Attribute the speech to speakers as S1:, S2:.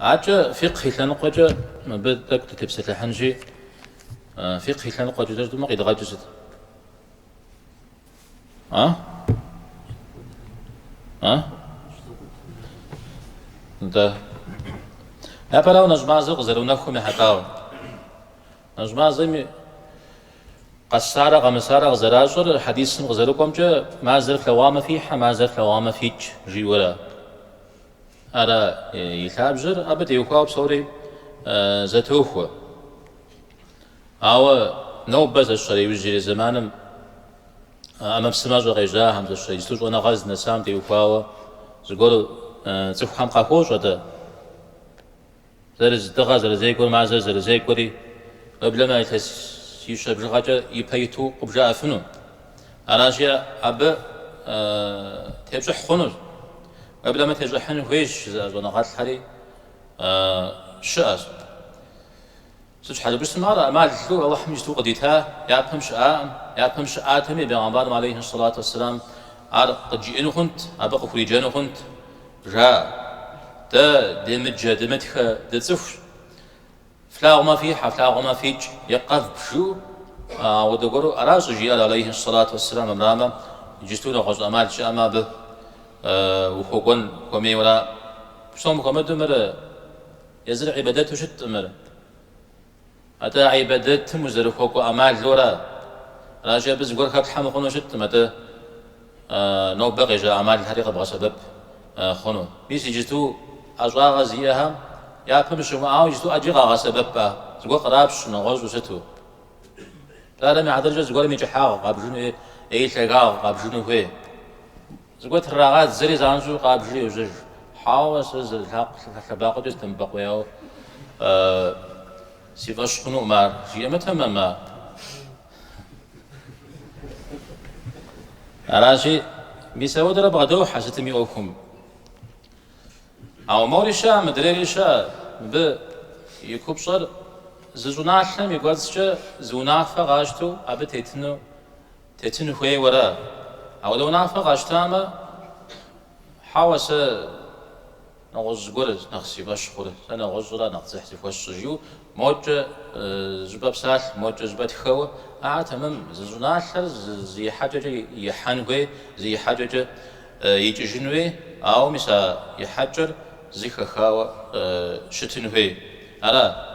S1: Акӏэ фикъх и лъэныкъуэкӏэ мыбы тӏэкӏу дытепсэлъыхьынщи, фикъх и лъэныкъуэкӏэ жытӏэмэ къидгъэкӏыр сыт? А? А? Нтӏэ. Япэрауэ нэщӏ мазэр къызэрыунэхум ехьэлӏауэ. Нэщӏ мазэми къэсарэ къэмысарэ къызэращӏэр хьэдисым къызэрыкӏуэмкӏэ мазэр флъэгъуамэ фихьэ, мазэр флъэгъуамэ фикӏ, жиӏэурэ. Ара и лъабжьэр абы теухуауэ псори зэтохуэ. Ауэ нобэ зэщэрэ иужьрей зэманым ӏэмэпсымэщӏэ къежьахэм зэщэрэ иджыпсту щӏэныгъэр здынэсам теухуауэ зыгуэр цӏыхухэм къахуощӏэ дэ. Зэрыз дыгъэр зэрызекӏуэр, мазэр зэрызекӏуэри, уеблэмэ илъэсищэ бжыгъэкӏэ ипэ иту къыбжаӏэфыну. Аращи, абы тепщӏыхь хъунущ. Уеблэмэ тещӏыхьын хуейщ жызыӏэ щӏэныгъэлӏхэри щыӏэщ. Сыт щхьэкӏэ жыпӏэщтмэ, ар ӏэмалу Алыхьым иджыпсту къыдита, япэм щыӏакъым, япэм щыӏатэми, бегъымбарым алейхи сэлату уэсселам ар къыджиӏэну хъунт, абы къыхуриджэну хъунт. Жаӏэ, Дэ демыджэ, дымытхэ дыцӏыхущ. Флъагъумэ фихьэ, флъагъумэ фикӏ, е къэвбж жиӏэу, ауэдэ гуэру ара щӏыжиӏэр, алейхи сэлату уэсселам, армырамэ, иджыпсту нэгъуэщӏ ӏэмал щыӏэмэ, абы ухуэкӏуэн хуэмейуэра. Псом хуэмыдэу мыр езыр гьибадэту щыткъым мыр. Атӏэ гьибадэтым узэрыхуэкӏуэ ӏэмалура? Аращи, абы зыгуэр хэплъхьэ мыхъуну щыткъым, атӏэ нобэ къежьа ӏэмалхэри къэбгъэсэбэп хъуну. Мис иджысту ӏэщӏагъэ зиӏэхэм япэм щымыӏауэ иджысту ӏэджи къагъэсэбэп а, зыгуэр кърапщу, нэгъуэщӏу сыту. Псалъэм и хьэтыркӏэ зыгуэрым и кӏыхьагъ къабжыну е и лъагагъ къабжыну хуей. Зыгуэр трырагъадзэри занщӏэу къабжри йожьэж. Хьэуэ, сэ зы лъэбакъуэкӏэ сыдэмыбэкъуеяуэ си фӏэщ хъунукъым ар, жиӏэмэ тэмэм ар. Аращи, мис ауэдэрэ бгъэдохьэ сытым и ӏуэхум. Ауэ мори щыӏэ, мыдрейри щыӏэ, мыбы и купщӏэр зы щӏыналъэм и кӏуэцӏкӏэ зы унафэ къащтэу абы тетыну Тетын хуейуэра? Ауэдэ унафэ къащтамэ, хьэуэ, сэ нэгъуэщӏ зыгуэр нэхъ си фӏэщ хъур, сэ нэгъуэщӏыра нэхъ дзыхь зыхуэсщӏыр жиӏэу, мокӏэ щӏыпӏэ псалъ, мокӏэ щӏыпӏэ тхэуэ, ар тэмэм, зы щӏыналъэр зы ихьэкӏэкӏэ ихьэн хуей, зы ихьэкӏэкӏэ икӏыжын хуей, ауэ мис а ихьэкӏэр зы хэхауэ щытын хуей. Ара?